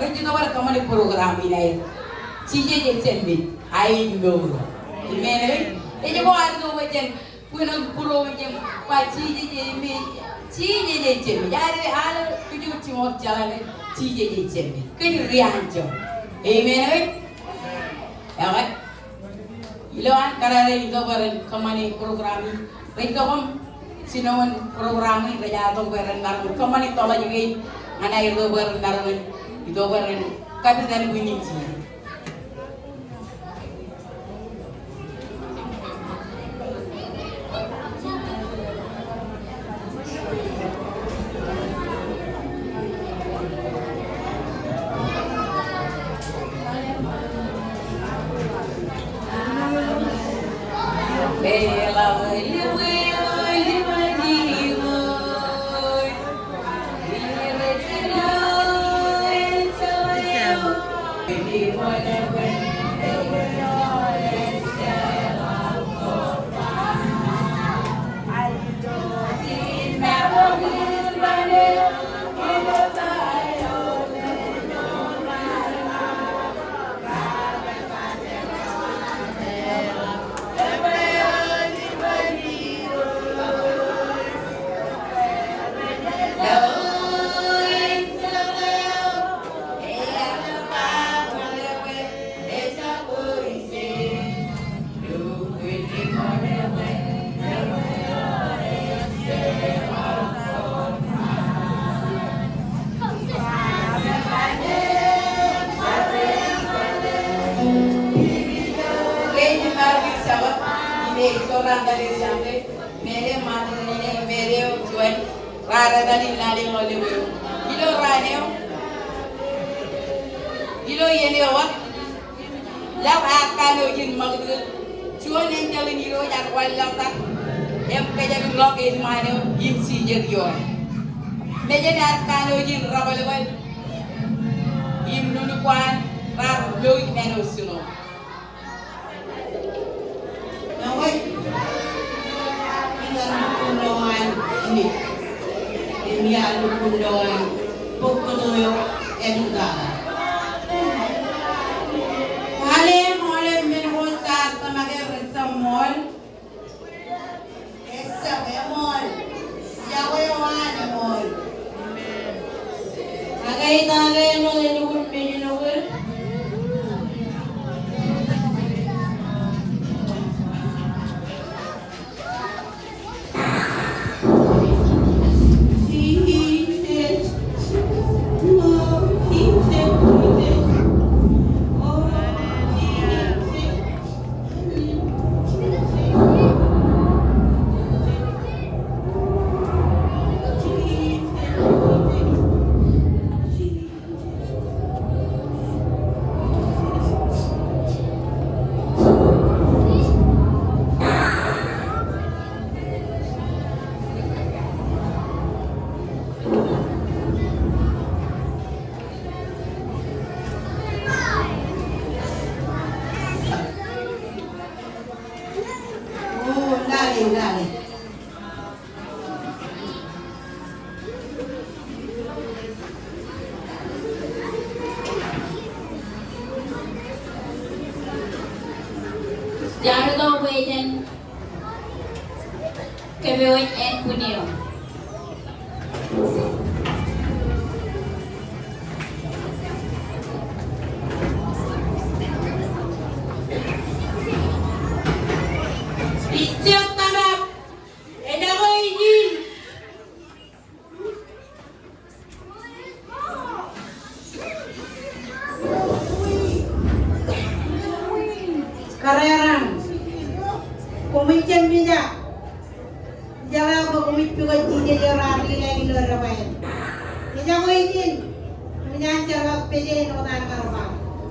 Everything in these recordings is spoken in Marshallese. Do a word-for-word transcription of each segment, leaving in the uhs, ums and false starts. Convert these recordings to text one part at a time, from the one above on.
Rej itok bar kōṃṃani program in aer. Jisōs ej Jemān, a ej mour. Amen, ej? Ej ko ad itok bwe jen, kwōn itok bwe jen ba Jisōs ej Jemān. Jisōs ej Jemān. Ad, ad kōj jiṃor jeḷā ke Jisōs ej Jemān. Kōn ri anjọ. Amen, ej? Ekwe. Ilo an kōrā ren itok bwe ren kōṃṃani program in, rej itok im jinoin program in rej itok bwe ren maroñ in kōṃṃani toḷ eo kein ñan aer itok bwe ren maroñ in itok bwe ren kapitan bwiin in Jisōs. Ilo raan eo, ilo iien eo wōt, ḷap aō kanooj in ṃakūtkūt, juon enjeḷ in Irooj ear wanlaḷtak im kōjepḷọk eṇ ṃaan eo im jijet ioon. Mejān aō kanooj in rebōlbōl im lukkuun raar looj men eo snow. Ñe ij lukkuun ḷọk an ṃij, im iar lukkuun ḷọk an bōk kōto eo āliktata. Alen aolep men ko jaar tōmak er ejjab ṃool. Ejjab, eṃool. Iọkwe eo an eṃool. Ak ej ta ke āinwōt elukkuun men in oker? O, lale, lale. Jaar itok bwe jen kōpooj ānbwin eo. Ijjab tōmak. Ejako ijin. Kōrā raṇ. Koṃij jab meja. Jeḷā bwe koṃij pukot Jisōs eo raar lelōñ ilo debwāāl. Ejako ijin. Koṃij an jerbal peje āinwōt an kar ba.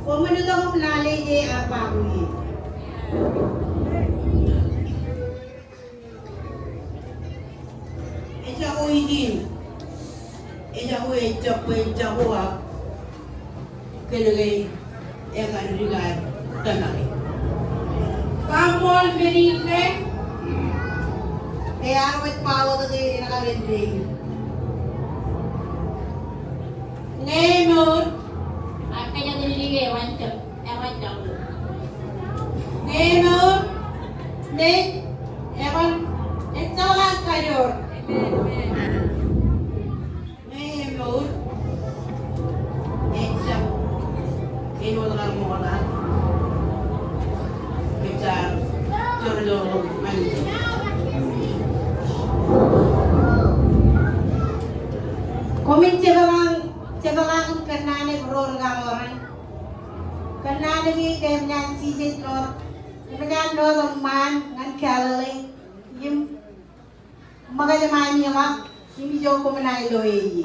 Koṃwin itok im lale ije ear ba bwe ie. Ejako ijin. Ejako ejjab bwe ejako ak kōnke ekar dik ad tōmak e. Kaṃṃool men in ke ear wōj ba wōt ke ekar dik. Ñe ej mour, Koṃwin jepḷaak, jepḷaak im kōnnaan ro ri kaṃoran. Kōnnaan kein ke eṃōj an Jisōs ḷọk, eṃōj an ḷọk eṃṃaan ñan Galili im ṃōkaj ṃaanḷọk im ijo koṃ naaj lo e ie.